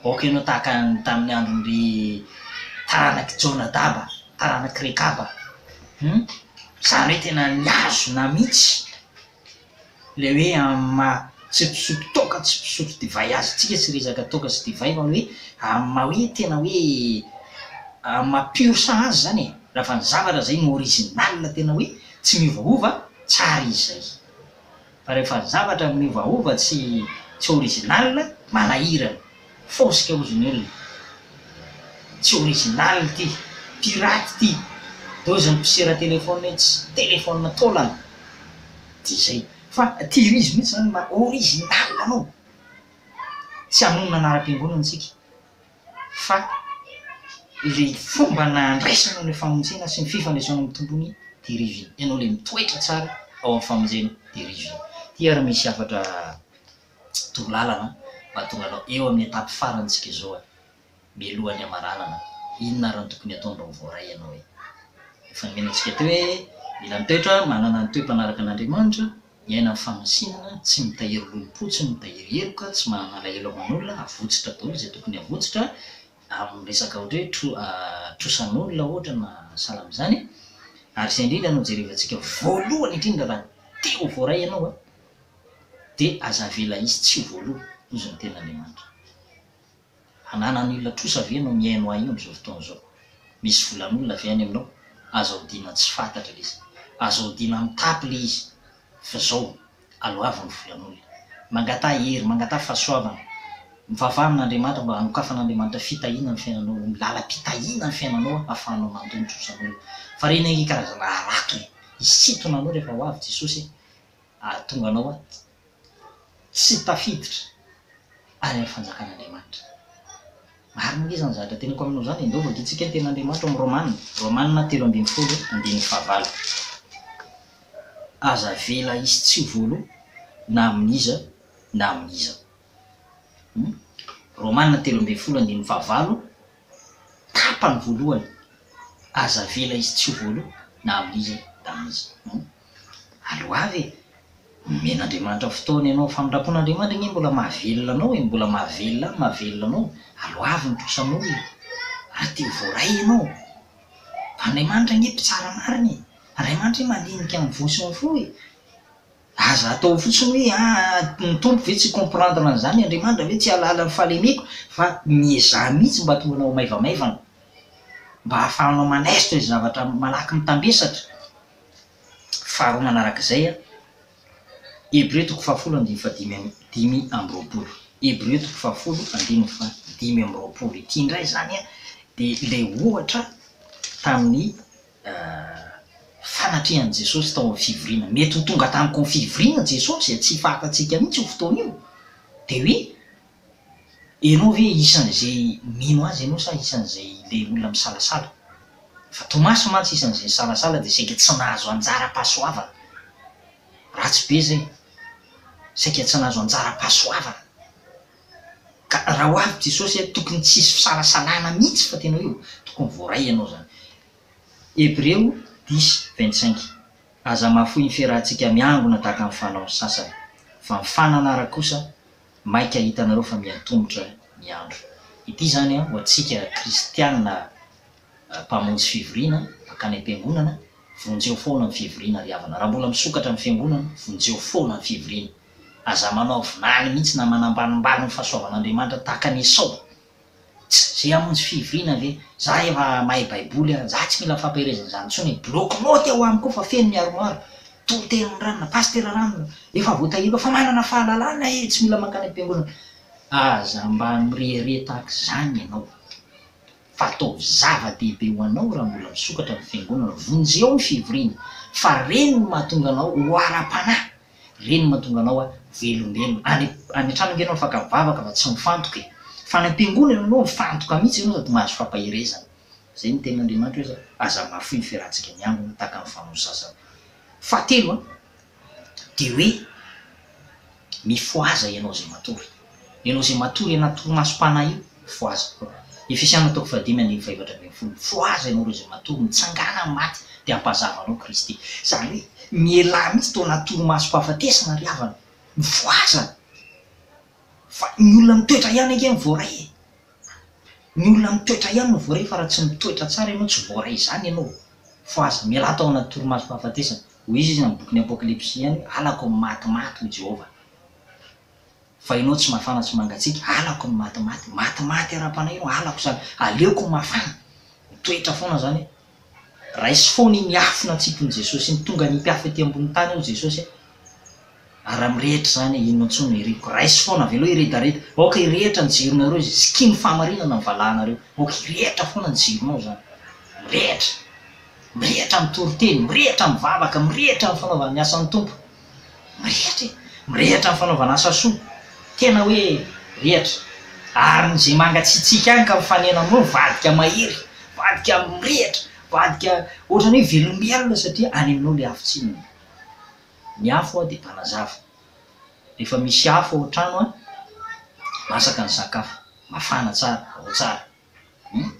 Aoka ianao tahaka ny tamin'ny andron'ry taranak'i Jonadaba, taranak'i Rekaba. Hum? Izany hoe tena nihazona mihitsy ilay hoe amin'ny maha tsy mpisotro toaka, tsy mpisotro divay azy. Tsika tsy resaka toaka sy divay fa ny hoe amin'ny maha hoe tena hoe amin'ny maha pur sang azy izany e. Raha fa ny zavatra izay no original tena hoe tsy miovaova, tsara izy izay. Fa rehefa zavatra miovaova tsy tsy original manahirana. Fosika ozy ny olona. Tsy original ty. Pirate ty. De ozy ny mpisera telephone hoe tsy telephone taolana. De zay. Fa tehirizo mihitsy zany ny maha original anao. Tsy hanonona anaram-piangonana tsika. Fa le fomba nandraisanao le famonjena sy ny fifandraisanao amin'ny Tompo iny dia revy iny. Ianao le mitoetra tsara ao amin'ny famonjena dia revy iny. Ity ary misy hafatra torolalana mba hahatonga anao eo amin'ny étape farany tsika izao a, mialohan'ny hamaranana, inona ary no tokony hatao mba ho voaray ianao e? Efa nomena antsika teo hoe mila mitoetra, manana ny toe-panaraka an'Andriamanitra, Miaina amin'ny fahamasinana, tsy mitahiry lolompo, tsy mitahiry heloka, tsy manana alahelo aman'olona, avotsitra daholo izay tokony avotsitra, amin'ny resaka ohatra hoe tro, trosan'olona ohatra na sahala amin'izany. Ary izay indrindra no jerevantsika voalohany indrindra raha te ho voaray ianao a, dia aza avela hisy tsy ho voaloa, hozy ny tenin'Andriamanitra. Ananan'ny olona trosa ve ianao mihaino ahy io amin'izao fotoana izao? Misy volan'olona ve any aminao? Aza odiana tsy fantatra ilay izy. Aza odiana mitapy ilay izy fa izao, aloavy ny volan'olona. Mangataha hery, mangataha fahasoavana. Mivavaha amin'Andriamanitra mba hanokafan'Andriamanitra fitahiana ny fiainanao, ho lalam-pitahiana ny fiainanao ahafahanao mandoa ny trosan'olona. Fa ireny ange karazana harato e! Hisintona anao rehefa ho avy Jesosy e! Hahatonga anao tsy tafiditra any amin'ny fanjakan'Andriamanitra. Marina ange izany zavatra teneniko aminao izany e! Ndao vakintsika ny tenin'Andriamanitra ao amin'ny Romana, Romana 13 andininy fahavalo. Aza avela hisy tsy ho voaloa na amin'iza na amin'iza. Hum? Romana 13 andininy fahavalo, tapany voalohany. Aza avela hisy tsy ho voaloa na amin'iza na amin'iza. Hum? Aloavy e! Omen'Andriamanitra fotoana ianao, famindram-pon'Andriamanitra anie mbola mahavelona anao e, mbola mahavelona ahy, mahavelona anao, aloavy ny trosan'olona, raha te ho voaray ianao, fa Andriamanitra anie mpitsara marina e, Andriamanitra anie mandinika ny voa sy ny fo e, aza atao fotsiny hoe ah ny Tompo ve tsy hi-comprendre an'izany, Andriamanitra ve tsy hahalala ny fahalemeko, fa miezaha mihitsy mba hahatonga anao ho maivamaivana, mba hahafahanao manaisotra izay zavatra malaky mitambesatra. Faharoa manarak'izay, Hebreo toko fahafolo andininy fahadimy 25. Hebreo toko fahafolo andininy faha-25. Ity indray izany dia ilay ohatra tamin'ny fanatrehan'i Jesosy tao amin'ny fivoriana. Mety ho tonga tamiko amin'ny fivoriana Jesosy, tsy fantatsika mihitsy io fotoana io. Dia hoe Ianao ve isan'izay mino azy ianao sa isan'izay ilay olona misalasala? Fa Tomasy mantsy isan'izay nisalasala dia saika tsy nahazo anjaram-pahasoavana. Ratsy be izay. Saika tsy nahazo anjaram-pahasoavana. Ka raha ho avy Jesosy tokony tsy hisy fisalasalana mihitsy fa tena hoe tokony voaray ianao izany. Hebreo dix 25 Aza mahafoy ny fiarahantsika miangona tahaka ny fanaon'ny sasany, fa mifananara kosa Maika hitanareo fa miha-tomotra ny andro. Ity izany ho antsika kristiana mpamonjy fivoriana, mpankany am-piangonana, vonjeo foana ny fivoriana ry havana. Raha mbola misokatra ny fiangonana, vonjeo foana ny fivoriana. Aza manao vinany mihitsy na manambanimbany ny fahasoavan'Andriamanitra tahaka an'i Esao. Tss, ze hamonjy fivoriana ve? Za efa mahay baiboly a, za tsy mila fampaherezana izany intsony e, bloc note ao amiko ao fa feno ny armoire, toriteny ranona, pasitera ranona, efa voatahiry ao fa manana fahalalana e, tsy mila mankany am-piangonana. Aza mba mirehareha tahaka izany ianao, fa ataovy zava-dehibe ho anao raha mbola misokatra ny fiangonana, vonjeo ny fivoriana, fa reny no mahatonga anao ho ara-panahy. Ireny no mahatonga anao ho velombelona. Any any an-trano ange ianao afaka mivavaka fa tsy mifantoka e. Fa any am-piangonana ianao mifantoka mihitsy ianao sady mahazo fampaherezana. Izay no tenin'Andriamanitra hoe aza mahafoy ny fiarahantsika miangona tahaka ny fanaon'ny sasany. Fahatelo an, dia hoe mifohaza ianao izay matory. Ianao izay matory anaty torimasom-panahy io, mifohaza. Efesiana toko fahadimy andininy fahefatra ambin'ny folo, mifohaza ianao ireo izay matory, mitsangàna amin'ny maty dia hampazava anao Kristy. Izany hoe mialà mihitsy tao anaty torimasom-pahafatesana ry havana, mifohaza. Fa ny olona mitoetra ihany ange no voaray e. Ny olona mitoetra ihany no voaray fa raha tsy mitoetra tsara ianao tsy voaray izany ianao. Fohaza, mialà tao anaty torimasom-pahafatesana. Hoy izy izy amin'ny bokin'ny Apokalypsy ihany hoe halako ny matimaty hoy Jehovah. Fa ianao tsy mafana tsy mangatsiaka, halako ny matimaty. Matimaty ara-panahy ianao, halako izany. Aleoko mafana. Mitoetra foana izany hoe. Raiso foana iny afo natsipin'i Jesosy iny. Tonga nipy afo ety ambony tany hoy Jesosy. Ary raha mirehitra izany, inona intsony no iriko? Raiso foana, avelao hiredareda. Aoka hirehitra ny jironareo izy. Sikino fahamarinana ny valahanareo. Aoka hirehitra foana ny jironao izany. Mirehitra. Mirehitra amin'ny toriteny, mirehitra amin'ny vavaka, mirehitra amin'ny fanaovana ny asan'ny Tompo. Mirehitra e! Mirehitra amin'ny fanaovana asa soa. Tena hoe mirehitra. Ary ny izay mangatsiatsiaka any ka mifanena aminao, mivadika mahery, mivadika mirehitra, mivadika ohatran'ny hoe velombelona satria any aminao ilay afo tsinona. Ny afo dia mpanazava. Rehefa misy afo ao an-trano, masaka ny sakafo, mafana tsara, ao tsara. Hum?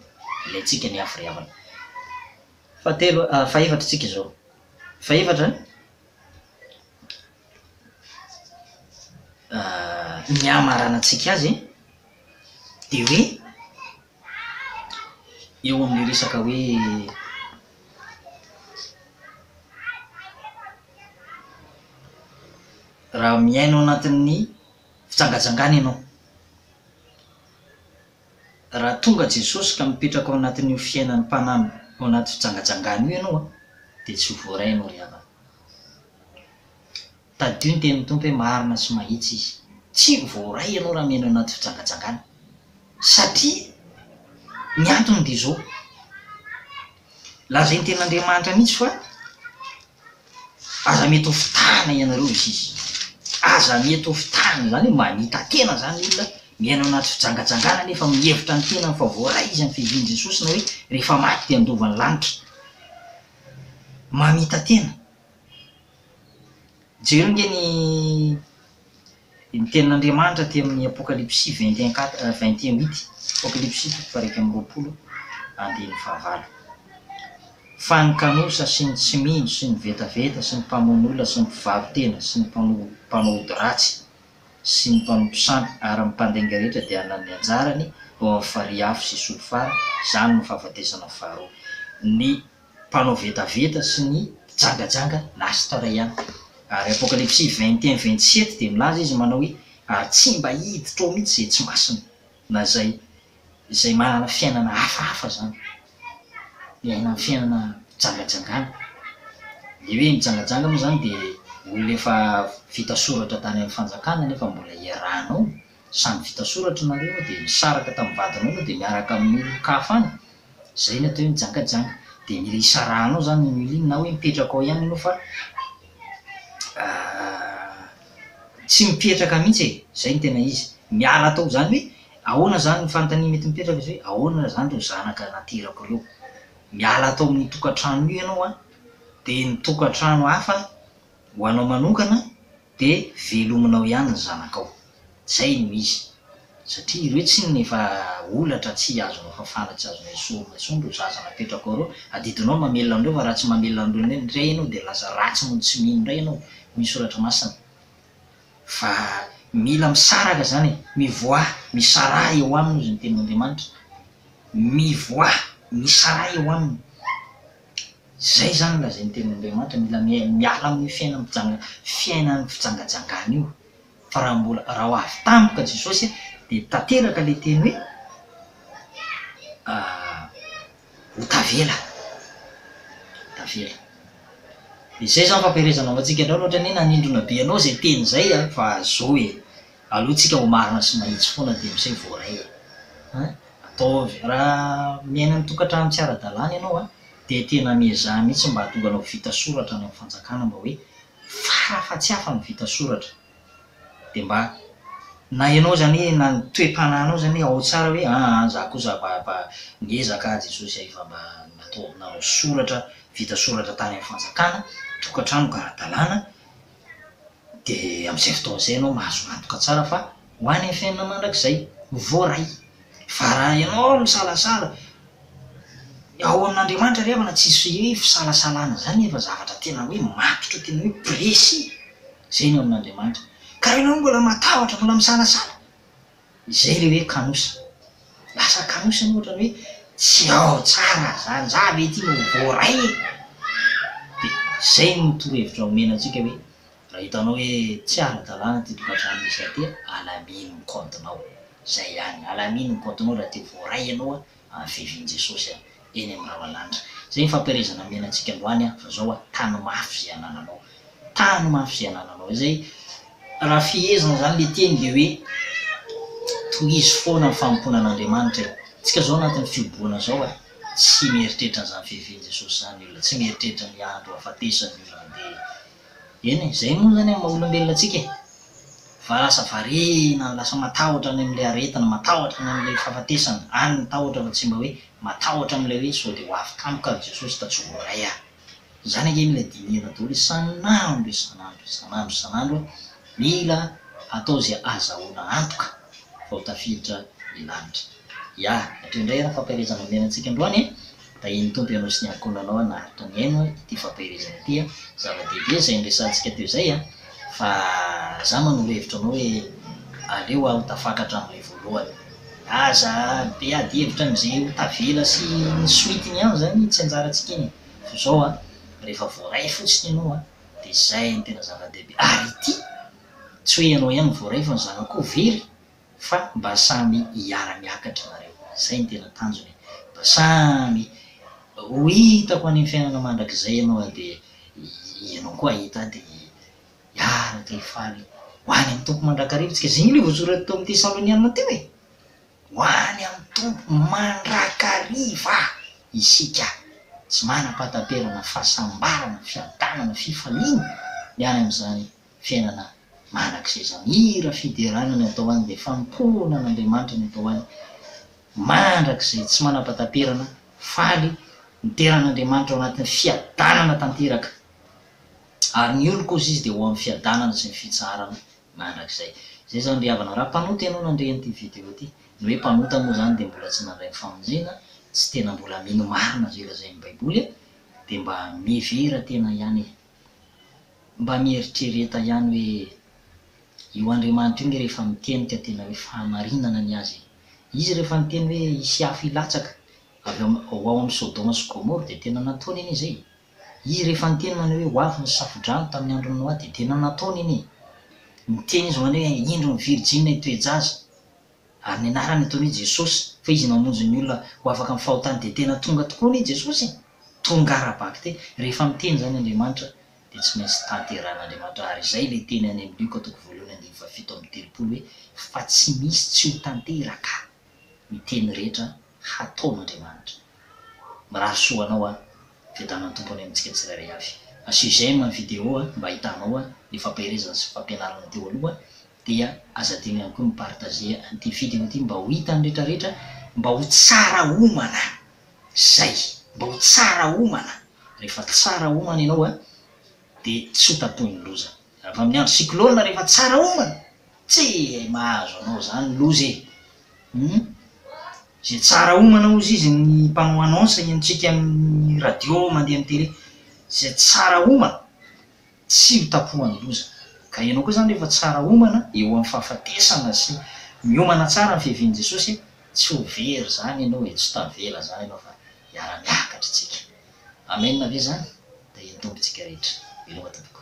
Ilaintsika ny afo ry havana. Fahatelo, fahefatra tsika izao. Fahefatra, ny hamaranantsika azy dia hoe eo amin'ny resaka hoe raha miaina ao anatin'ny fijangajangana ianao, raha tonga Jesosy ka mipetraka ao anatin'io fiainan'ny mpanahy ao anaty fijangajangana io ianao dia tsy ho voaray ianao ry havana. Tadidio ny tenin'ny Tompo hoe marina sy mahitsy Izy. Tsy ho voaray ianao raha miaina ao anaty fijangajangana. Satria ny antony dia izao, lazain'ny tenin'Andriamanitra mihitsy fa aza mety ho fitahana ianareo hoy Izy. Aza mety ho fitahana, izany hoe mamita-tena izany ny olona miaina ao anaty fijangajangana nefa mihevitra ny tenany fa voaray izy amin'ny fiavian'i Jesosy na hoe rehefa maty dia handova ny lanitra. Mamita-tena. Jereo ange ny ny tenin'Andriamanitra aty amin'ny Apokalypsy vingt et un quatre vingt et un huit, Apokalypsy toko faha-21 andininy fahavalo. Fa ny kanosa sy ny tsy mino sy ny vetaveta sy ny mpamono olona sy ny mpivaro-tena sy ny mpano mpanao ody ratsy sy ny mpanompo sampy ary ny mpandainga rehetra dia hanana ny anjarany ao amin'ny farihy afo sy solifara, izany no fahafatesana faharoa. Ny mpanao vetaveta sy ny mpijangajanga lasa iray ihany. Ary Apokalypsy 21 27 dia milaza izy manao hoe ary tsy mba hiditra ao mihitsy izay tsy masina na izay izay manana fiainana hafahafa izany. Miaina ny fiainana fijangajangana. Ilay hoe mijangajanga moa izany dia olona efa vita soratra tany amin'ny fanjakana nefa mbola iarahanao, samy vita soratra nareo dia nisaraka tamin'ny vadinao ianao dia miaraka amin'ny olon-kafa any. Zay ny atao hoe mijangajanga. Dia mila isarahanao zany iny olona iny na hoe mipetraka ao ihany ianao fa tsy mipetraka mihitsy e! Zay no tena izy. Miala tao zany hoe ahoana zany ny fanontaniana mety mipetraka izy hoe ahoana zany ireo zanaka naterako ireo? Miala tao amin'io tokantrano io ianao an, dia ny tokantrano hafa ho anao manokana dia velominao ihany ny zanakao. Zay no izy. Satria ireo tsinona efa holatra tsy azonao fafana tsy azonao esorina intsony ireo zaza napetrakao ireo. Adidinao ny mamelona an'ireo fa raha tsy mamelona an'ireo indray ianao dia lasa ratsy noho ny tsy mino indray ianao hoy ny soratra masina. Fa mila misaraka izany e. Mivoaha, misaraha eo aminy hozy ny tenin'Andriamanitra. Mivoaha, misaraha eo aminy. Izay izany no lazain'ny tenin'Andriamanitra, mila miala amin'io fiainam-pijanga fiainan'ny fijangajangana io. Fa raha mbola raha ho avy tampoka Jesosy dia tanteraka ilay teny hoe ho tavela. Tavela. Dia izay izany fampielezana ho antsika indray ohatra ny hoe nanindrona be anao izay teny izay an, fa zao e, aleo tsika ho marina sy mahitsy foana dia amin'izay voaray e. An, ataovy, raha miaina amin'ny tokantrano tsy ara-dalàna ianao an, dia tena miezaha mihitsy mba hahatonga anao vita soratra any amin'ny fanjakana mba hoe. Farafa tsy hafa ny vita soratra. Dia mba na ianao izany na ny toe-panahinao izany ao tsara hoe aa za kosa mba mba niezaka aho Jesosy efa mba natao nanao soratra vita soratra tany amin'ny fanjakana, tokantranoko ara-dalàna, dia amin'izay fotoana izay ianao mahazo antoka tsara fa ho any amin'ny fiainana mandrakizay, ho voaray. Fa raha ianao misalasala, ao amin'Andriamanitra ry havana tsisy hoe fisalasalana izany fa zavatra tena hoe matotra, tena hoe précis izay ny ao amin'Andriamanitra. Ka raha ianao mbola matahotra, mbola misalasala, izay ilay hoe kanosa. Lasa kanosa ianao ohatran'ny hoe tsy ao tsara izany, za ve ity no voaray e? Dia izay no torohevitra omena antsika hoe raha hitanao hoe tsy ara-dalàna ity tokantrano misy ahy ity, alamino ny kaontinao. Izay ihany, alamino ny kaontinao raha te ho voaray ianao amin'ny fiavian'i Jesosy eny amin'ny rahona-lanitra. Izay ny fampielezana nomena antsika androany fa izao tano mafy izay anananao. Tano mafy izay anananao. Izay raha fehezina izany ilay teny dia hoe tohizo foana ny fanompoana an'Andriamanitra e. Tsika izao anatin'ny fihoboana izao e, tsy mieritreritra an'izany fiavian'i Jesosy izany ny olona, tsy mieritreritra ny andro hahafatesany ny olona dia eny e, izay moa izany amin'ny maha olombelona antsika e. Fa lasa variana, lasa matahotra any amin'ilay aretina, matahotra any amin'ilay fahafatesana, any ny tahotra fa tsy mba hoe matahotra amin'ilay hoe sao dia ho avy tampoka ary Jesosy ka tsy ho voaray aho. Izany ange mila dinihana daholo isan'andro isan'andro isan'andro isan'andro a! Mila atao izay azahoana antoka fa ho tafiditra ny lanitra. Ya, hatreo indray ary ny fampaherezana omena antsika androany e! Tahian'ny Tompo ianao sy ny ankohonanao a naharitra nihaino ity fampaherezana ity a! Zava-dehibe izay niresahantsika teo izay a! Fa za manoro hevitra anao hoe aleo aho tafakatra amin'ilay voalohany. Aza be ady hevitra amin'izay ho tavela sy ny suite-ny ihany izany tsy anjarantsika iny e! Fa izao a, rehefa voaray fotsiny ianao a, dia izay no tena zava-dehibe. Ary ity, tsy hoe ianao ihany no voaray fa ny zanakao very fa mba samy hiara-miakatra nareo. Izay no tena tanjona e! Mba samy ho hitako any amin'ny fiainana mandrakizay ianao dia ianao koa hahita ahy dia hiaraka hifaly ho any amin'ny Tompo mandrakariva tsika. Izay ilay voasoratra tao amin'ny Tesaloniana teo e! Ho any amin'ny Tompo mandrakariva isika. Tsy manam-pahataperana, fahasambarana, fiadanana, fifaliana ny any amin'izany fiainana mandrakizay izany. Hira fiderana ny atao any dia fanompoana an'Andriamanitra ny atao any mandrakizay tsy manam-pahataperana, faly midera an'Andriamanitra ao anatin'ny fiadanana tanteraka. Ary ny oloko hozy izy dia ho amin'ny fiadanana sy ny fitsaharana mandrakizay. Izay izany ry havana, raha mpanota ianao nandre an'ity video ity, ny hoe mpanota moa izany dia mbola tsy nandray ny famonjena, tsy tena mbola mino marina izay lazain'ny baiboly, dia mba mihevera tena ihany e. Mba mieritrereta ihany hoe io Andriamanitra io nge rehefa miteny ka tena hoe fahamarinana ny azy e. Izy rehefa niteny hoe hisy afo hilatsaka avy ao ho ao amin'i Sodoma sy Gomoro dia tena nataony anie izay e. Izy rehefa niteny manao hoe ho avy ny safo-drano tamin'ny andron'i Noa dia tena nataony anie e. Niteny izy manao hoe indro ny virjina hitoe-jaza ary ny anarany ataony hoe Jesosy fa izy namonjy ny olona ho afaka amin'ny fahotany dia tena tonga tokoa anie Jesosy e. Tonga ara-bakiteny. Rehefa miteny izany Andriamanitra dia tsy maintsy tanterahin'Andriamanitra ary izay ilay teny any amin'ny Lioka toko voalohany andininy faha-37 hoe fa tsy misy tsy ho tanteraka ny teny rehetra hataon'Andriamanitra. Mirary soa anao aho. Fiadanan'ny Tompo any amintsika tsirairay avy. Asio j'aime ny vidéo mba ahitanao ny fampaherezana sy fampianarana teo aloha dia aza adino ihany koa mi-partager an'ity vidéo ity mba ho hitan'ny rehetra rehetra mba ho tsara homana Zay! Mba ho tsara homana! Rehefa tsara homana ianao a, dia tsy ho tapohin'ny loza. Avy amin'ny andro cyclone rehefa tsara homana, tsy mahazo anao zany loza e! Hum! Zay tsara homana hozy izy ny mpanao annonce henontsika amin'ny radio mandeha amin'ny télé, zay tsara homana tsy ho tapohan'ny loza. Ka ianao koa zany rehefa tsara homana eo amin'ny fahafatesana sy miomana tsara amin'ny fiavian'i Jesosy, Tsy ho very zany ianao e, tsy tavela zany ianao fa hiara-miakatra tsika. Amen ve zany? Tahian'ny Tompo tsika rehetra. Veloma tompoko.